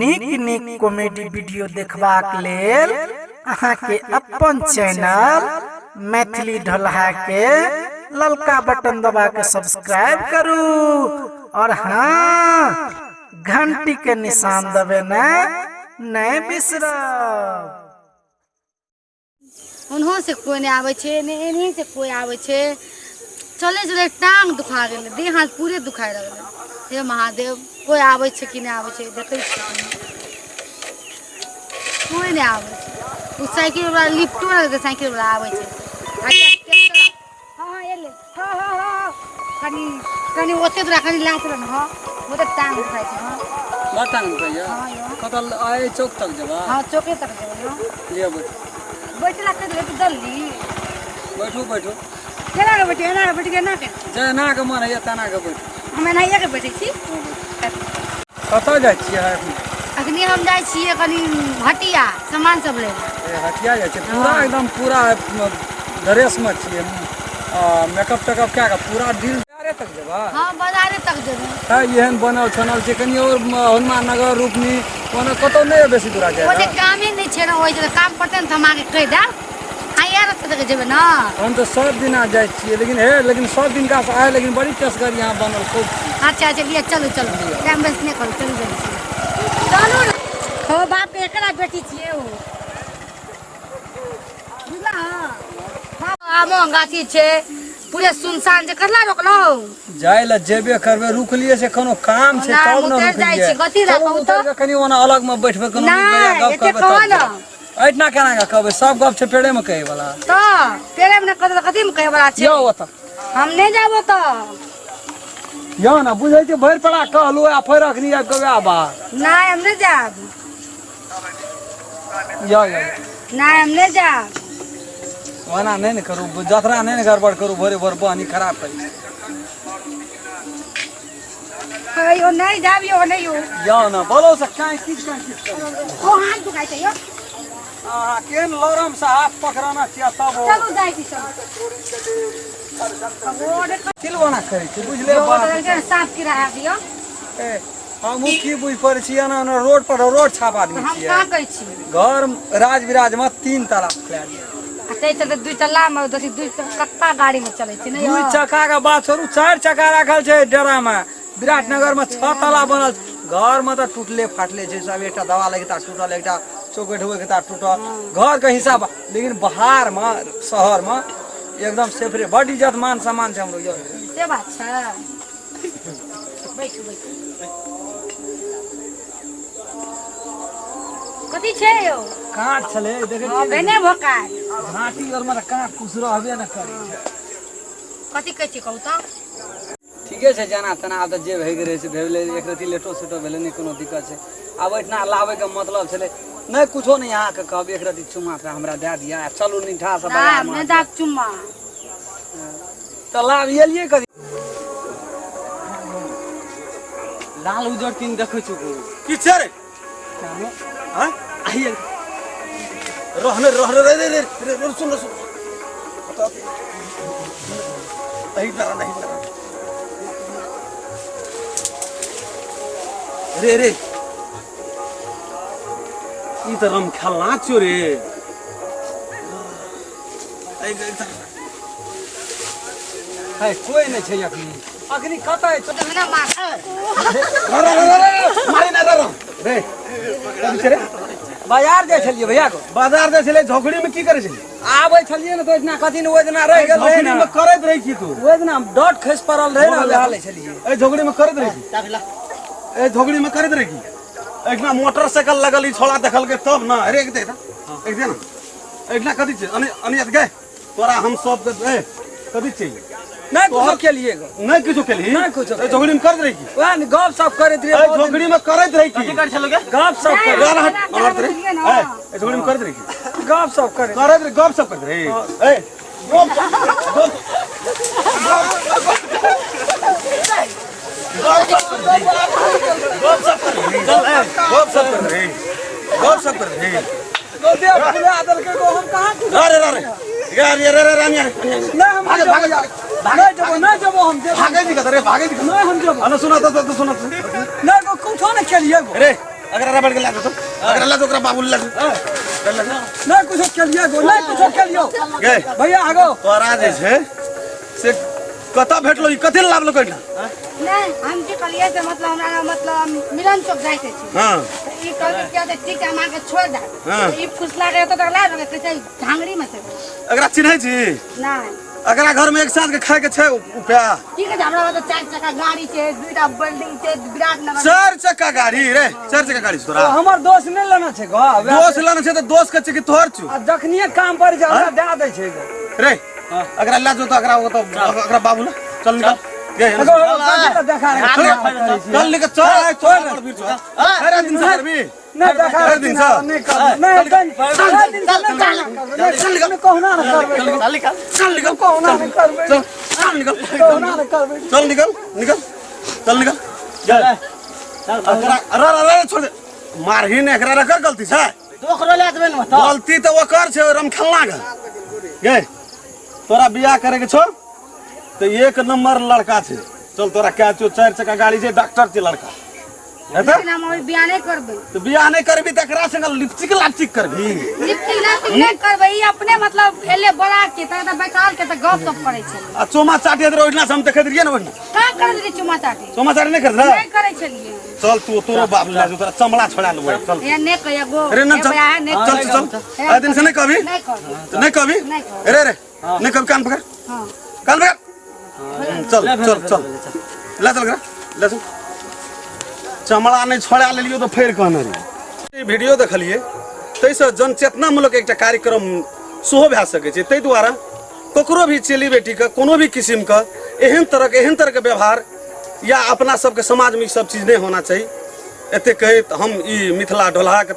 नीक नीक comedy video देखबाक लेल अहाँके अपन चैनल मैथिली ढोलहा के ललका बटन दबा के सब्सक्राइब करू और हाँ, घंटी के निशान दबेना नहीं बिसरब। ओनहो से कोइ नहि आबै छै, ने एनही से कोइ आबै छै। चलै चलै टांग दुखा गेलै, देह हाथ पूरे दुखाय लगलै। हे महादेव, कोइ आबै छै कि नहि आबै छै, देखै छियै। कोइ नहि आबै छै। ओ साइकिल वाला लिफ्टो नहि साइकिल वाला आबै छै। हँ हँ एलै, हँ हँ हँ। कनि कनि ओते दूरा कनि लए चल ने। हँ, ओते टांग दुखाइ छै। हँ, बड़ टांग दुखाइया? हँ यौ। कतऽ आइ चौक तक जेबा? हँ, चौके तक जेबै। हँ, लिअ बैठू। बैठला कहि देबै जल्दी। बैठू बैठू। केना के बैठे? एना के बैठ के, एना के? जेना के मन होइया तेना के बैठू। हम एनाहिए के बैठै छी। कतऽ जाइ छियै अखनी? अखनी हम जाइ छियै कनि हटिया सामान सब लै लए। ए, हटिया जाइ छियै? पूरा एकदम पूरा ड्रेस मे छियै, मेकअप तेकअप कए कऽ पूरा डील। बाजारे तक जेबै? हँ, बाजारे तक जेबै। है, एहन बनल छनल छै, कनि आओर हनुमान नगर, रूपनी, ओना कतौ नहि बेसी दूरा जाय। ओते कामे नहि छै ने, ओहि जगह काम पड़तै ने तऽ हम अहाँके कहि देब। अहाँ रस्ते तक जेबै ने? हम तऽ सब दिना जाइ छियै, लेकिन हे, लेकिन सब दिनका से आए, लेकिन बड़ी टेसगर यहाँ बनल खूब। अच्छा अच्छा, लिअ, चलू चलू, टाइम वेस्ट नहि करू, चलू जल्दी चलू ने। हो, बाप के एकरा बेटी छियै ओ, बुझलह? आमो गाछी छै, पूरे सुनसान छै। कतला रोकलहुँ? जाय लए जेबे करबै, रुकलियै से कोनो काम छै नहि, तब ने। उतरि जाइ रुकलियै छी, कथी लए चलू, कहू तऽ? उतरि कऽ कनि ओना अलग मे बैठबै, कोनो नीक नहि, बेजाय गप एते करबै कहऽ तब ने। जेबै। एहिठिना केना कऽ कहबै? सब गप छै पेड़े मे कहै वाला। तऽ पेड़े मे नहि कहतै तऽ कथी मे कहै वाला छै? यौ, ओतऽ हम नहि जाब ओतऽ। यौ ने, बुझै छियै, भरि पड़ा कहलहुँ आ फेर अखनी आबि कऽ वएह बात। नहि, हम नहि जायब। यौ यौ। नहि, हम नहि जायब। ओना नहि ने करू, जतरा नहि ने गड़बड़ करू, भोरे भोर बहनी खराब करी। यौ, नहि जायब यौ, नहि यौ। यौ ने, बोलो से काहे किछ काहे किछ करू। ओ हाथ दुखाइ छै यौ। अहाँ केहन लरम से हाथ पकड़ाना छियै तब ओ। चलू, जाइ छी, चलू। चिलवाना करै छी, बुझले बात। साफ किराया दियौ। ए, हमहूँ की बुझि पड़ै छी, एना एना रोड पर रोड छाप आदमी हम छियै। कहाँ कहै छी? घर राज विराज में 3 ताला फ्लैट। आ ताहि चलते 2 तल्ला मे देखी, 2 कत्ता गाड़ी में चलै छै ने यौ? 2 चक्का के बात छोड़ू, 4 चक्का राखल छै डेरा में। विराटनगर में 6 ताला बनल छै। घर में तऽ टूटले फाटले छै सब, एकटा दवा लगे तार टूटल, एकटा चौकठ हुए के तार टूटल, घर के हिसाब। लेकिन बाहर में, शहर में एकदम सेफरे, बड इज्जत मान सम्मान छै हमरो यौ। से बात छै। बैठू बैठू। कथी छै यौ? काँट छलै, देखै हँ छियै। भेने भोकाय। घाटी आर में तऽ काँट कुछ रहबे ने करै छै। कथी कहै छी, कहू तऽ? ठीके छै, जेना तेना आब तऽ जे भए गेलै से भेलै। एक रत्ती लेटो सेटो भेलै, नहि कोनो दिक्कत छै। आब एहिठिना लाबैके मतलब छलै नहि, कुछो नहि। अहाँके कहब, एक रत्ती चुम्मा तऽ हमरा दए दिअ आ चलू निठा से नहि, हम बाजारमे। नहि दाब चुम्मा। तऽ लाब एलियै कथी? लाल उजर तीन देखै छु। की छै रे? आँय? आइए। रहने रहने, रे रे रे रे रे, सुन सुन, नहीं डरा, नहीं डरा रे। रे, ई तऽ रम खेलना छियो रे। है, कोई नहि छै अखनी। अखनी कतऽ छै? ना मार। मारे ना रे रे, कथी छै रे? बाजार जाइ छलियै भैया को। बाजार जाइ छलै? झोकड़ी में की करै छलै? आबै छलियै ने तऽ ओहिदिना कथी ने, ओहि दिना रहि गेल रहै झोकड़ी ने। में करैत रहै छी तू? ओहि दिना डट खसि पड़ल रहै ने, वएह लै छलियै। ए, झोकड़ी में करैत रहै छी? ए, झोकड़ी में करैत रहै की? एकना मोटरसाइकिल लगल, ई छोड़ा देखलकै तब ना। अरे, एक दे, एक दे ना। एकना कथी छै? अने अनियत गए तोरा हम सब के। ए, कथी छै? नहि कुछो केलियै गो। नहि किछो केलही? नहि कुछो। ए, झोकड़ी में करैत रहै की? वएह ने, गप सप करैत रहियै ए, बहुत दिन। झोकड़ी में करैत रहै की? गप सप करैत। यार हट, मारत रे। ए, ए, झोकड़ी में करैत रहै की? गप सप करैत। करैत रहे, गप सप करैत रहे। ए, गप गप गप सप कर रही। चल, ए, गप सप कर रही, गप सप कर रही। गो देह फुला देलकै गो, हम कहाँ कुछो। अरे अरे अरे अरे अरे अरे अरे। नहि, हम भागे, भागे। नहि जेबो, नहि जेबो हम, जेबो। भागे जी कत रे? भागे जी? नहि, हम जेबो। अरे, सुना तो, तो सुना। नहि गो, कुछो नहि खेलियै गो। रे। एकरा रबड़ के ला दे तो एकरा ला दे ओकरा बाबू ला दे नहीं कुछो केलिए गो नहीं कुछो केलियो गे भैया आगो तोरा जे छै से कतऽ भेटलो ई कथी लए लाबलो कहिना नहीं हम की कहलिए से मतलब हमरा ना मतलब हम मिलन चौक जाइते छी हाँ तऽ ई कहलकै किया तऽ ठीक छै हम अहाँके छोड़ि देब हाँ। तऽ ई फुसला के एतऽ तक ला देलकै कहै छै झांगड़ी में से एकरा चिन्है छी नहीं एकरा घर में एक साँझ के खाय के छै उपाय की कहै छै हमरा मतलब चारि चक्का गाड़ी छै दूटा बिल्डिंग छै विराटनगर चारि चक्का गाड़ी रे चारि चक्का गाड़ी छै तोरा हमर दोस्त नहि लेना छै गो दोस्त लेने छै तऽ दोस्त के छै कि तोहर छौ आ जखनिए काम पड़ै छै हमरा दए दै छै गो रे एकरा ला जो तऽ एकरा ओतऽ एकरा बाबू ला चल निकल गे एगो कथी लए देखा रहे चल चल निकल चल आइ तोरा बड़ भीड़ छौ अरे दिन से करबी नहि देखा हर दिन से। नहि करबै नहि हर दिन से नहि करबै कहुना नहि करबै चल निकल चल निकल कहुना नहि करबै चल चल निकल कहुना नहि करबै चल निकल निकल चल निकल चल एकरा अरे अरे अरे छोड़ दे मारही ने एकरा रकर गलती छै ओकरो लए देबै ने तऽ गलती तऽ ओकर छै रमखेलना के गे तोरा बियाह करे के छौ तऽ एक नंबर लड़का छै चल तोरा कह छौ चारि चक्का गाड़ी छै डॉक्टर छै लड़का हेतै लेकिन हम अभी बियाह नहि करबै तऽ बियाह नहि करबी तऽ एकरा संग लिपचिक लापचिक करबी लिपटी लापटी नहि करबै ई अपने मतलब एले बोला के तकर बाद बैठाल के तऽ गप सप करै छलै आ चोमा चाटे रहे ओहिना से हम देखैत रहियै ने ओहिना का करैत रहियै चुमा चाटी चोमा चाटे नहि करैत रहे नहि करै छलियै चल तू तोरो बाप ले जो तोरा चमड़ा छोड़ा लेबै चल हे नहि कहिया गो अरे ना हे चल बया नहि चल चल हे आइ दिन से नहीं कहबी नहि कहबै तो नहीं कहबी नहीं कहबै। अरे अरे नहीं कहबी कान पकड़ हँ कान पकड़ चल चल चल ले चल करा ले चल चमड़ा नहीं छोड़ा लेलियो तो फेर कहने रही ई वीडियो देखलिए ताहिसँ जनचेतनामूलक एकटा कार्यक्रम सेहो भए सकै छै ताहि दुआरे ककरो भी चेली बेटीके कोनो भी किसिमके एहन तरहके एहन तरहके व्यवहार या अपना सबके समाजमे ई सब चीज नहि होना चाही एतेक कहैत हम ई मिथिला ढोलहाके।